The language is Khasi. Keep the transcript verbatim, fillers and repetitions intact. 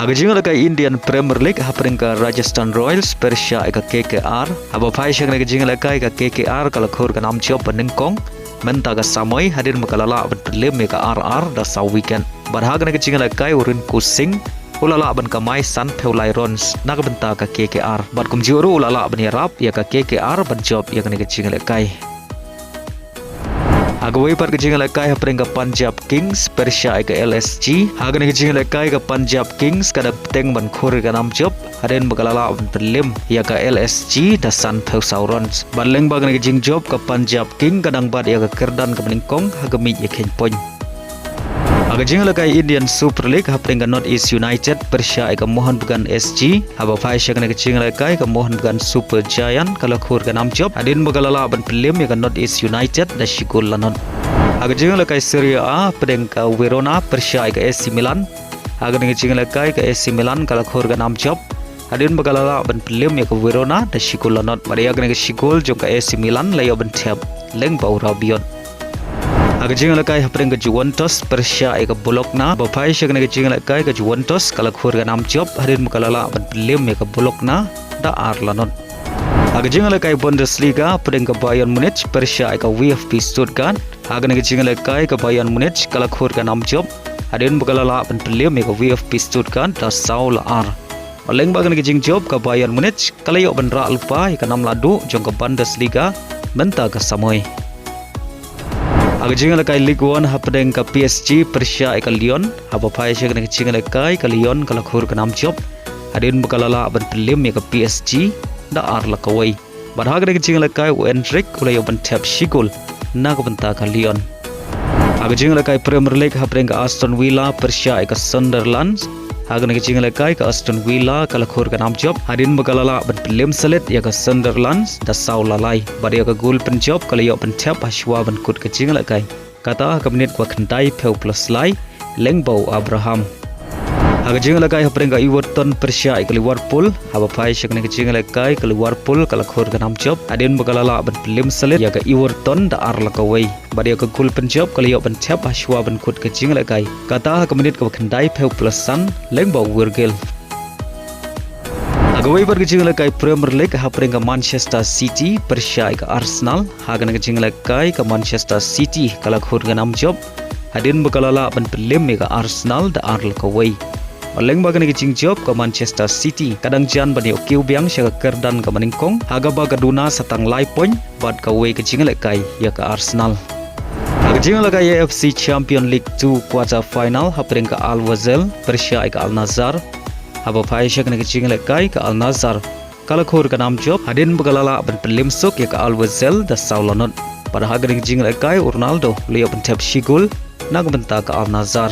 Ha ka jingïalehkai Indian Premier League, hapdeng ka Rajasthan Royals pyrshah ïa ka K K R. Haba phai sha kane ka jingïalehkai, ka K K R ka la khur ka nam jop banyngkong mynta ka samoi, hadien ba ka la lah ban pynrem ïa ka R R da saw wicket. Bad ha kane ka jingïalehkai u Rinku Singh u la lah ban kamai sanphew lai runs na ka bynta ka K K R. Bad kumjuh ruh u la lah ban ïarap ïa ka K K R ban jop ïa kane ka jingïalehkai. Ha kawei pat ka jingïalehkai, hapdeng ka Punjab Kings pyrshah ïa ka L S G. Ha kane ka jingïalehkai, ka Punjab Kings ka dang bteng ban khur ïa ka nam jop, hadien ba ka la lah ban pynrem ïa ka L S G da sanphew saw runs. Bad lyngba kane ka jingjop, ka Punjab Kings ka dang bat ïa ka kyrdan kaba nyngkong ha ka miej ïakheiñ point. Ha ka jingïalehkai Indian Super League, hapdeng ka North East United pyrshah ïa ka Mohun Bagan S G. Haba phai sha kane ka jingïalehkai, ka Mohun Bagan Super Giant ka la khur ka nam jop, hadien ba ka la lah ban pynrem ïa ka North East United da shi gol la nod. Ha ka jingïalehkai Serie A, hapdeng ka Verona pyrshah ïa ka A C Milan. Ha kane ka jingïalehkai, ka A C Milan ka la khur ka nam jop, hadien ba ka la lah ban pynrem ïa ka Verona da shi gol la nod. Bad ïa kane ka shi gol jong ka A C Milan la ïoh ban thep lyngba u Rabiot. Ha ka jingïalehkai, hapdeng ka Juventus pyrshah ïa ka Bologna. Ba phai sha kane ka jingïalehkai, ka Juventus ka la khur ka nam jop, hadien ba ka la lah ban pynrem ïa ka Bologna da ar la nod. Ha ka jingïalehkai Bundesliga, hapdeng ka Bayern Munich pyrshah ïa ka VfB Stuttgart. Ha kane ka jingïalehkai, ka Bayern Munich ka la khur ka nam jop, hadien ba ka la lah ban pynrem ïa ka VfB Stuttgart da saw la ar. Lyngba kane ka jingjop, ka Bayern Munich ka la ïoh ban rah lypa ïa ka nam lahduh jong ka Bundesliga mynta ka samoi. Ha ka jingïalehkai Ligue One, hapdeng ka P S G pyrshah ïa ka Lyon. Haba phai sha kane ka jingïalehkai, ka Lyon ka la khur ka nam jop, hadien ba ka la lah ban pynrem ïa ka P S G da ar la kawei. Bad ha kane ka jingïalehkai, u Endrick u la ïoh ban thep shi gol na ka bynta ka Lyon. Ha ka jingïalehkai Premier League, hapdeng ka Aston Villa pyrshah ïa ka Sunderland. Ha kane ka jingïalehkai, ka Aston Villa ka la khur ka nam jop, hadien ba ka la lah ban pynrem sha lade ïa ka Sunderland da saw la lai. Bad ïa ka gol pynjop ka la ïoh ban thep hashwa ban kut ka jingïalehkai, kata ha ka minit kaba khyndaiphew plus lai, lyngba u Abraham. Ha ka jingïalehkai, hapdeng ka Everton pyrshah ïa ka Liverpool. Haba phai sha kane ka jingïalehkai, ka Liverpool ka la khur ka nam jop, hadien ba ka la lah ban pynrem sha lade ïa ka Everton da ar la kawei. Bad ïa ka gol pynjop ka la ïoh ban thep hashwa ban kut ka jingïalehkai, kata ha ka minit kaba khyndaiphew plus san, lyngba u Virgil. Ha kawei pat ka jingïalehkai Premier League, hapdeng ka Manchester City pyrshah ïa ka Arsenal. Ha kane ka jingïalehkai, ka Manchester City ka la khur ka nam jop, hadien ba ka la lah ban pynrem ïa ka Arsenal da ar la kawei. Bad lyngba kane ka jingjop, ka Manchester City ka dang jan ban ïoh kiew biang sha ka kyrdan kaba nyngkong, ha kaba ka duna sa tang lai point bad kawei ka jingïalehkai ïa ka Arsenal. Ha ka jingïalehkai A F C Champion League two quarter final, hapdeng ka Al Wazel pyrshah ïa ka Al Nassr. Haba phai sha kane ka jingïalehkai, ka Al Nassr ka la khur ka nam jop, hadien ba ka la lah ban pynrem suk ïa ka Al Wazel da saw la nod. Bad ha kane ka jingïalehkai, u Ronaldo u la ïoh ban thep shi gol na ka bynta ka Al Nassr.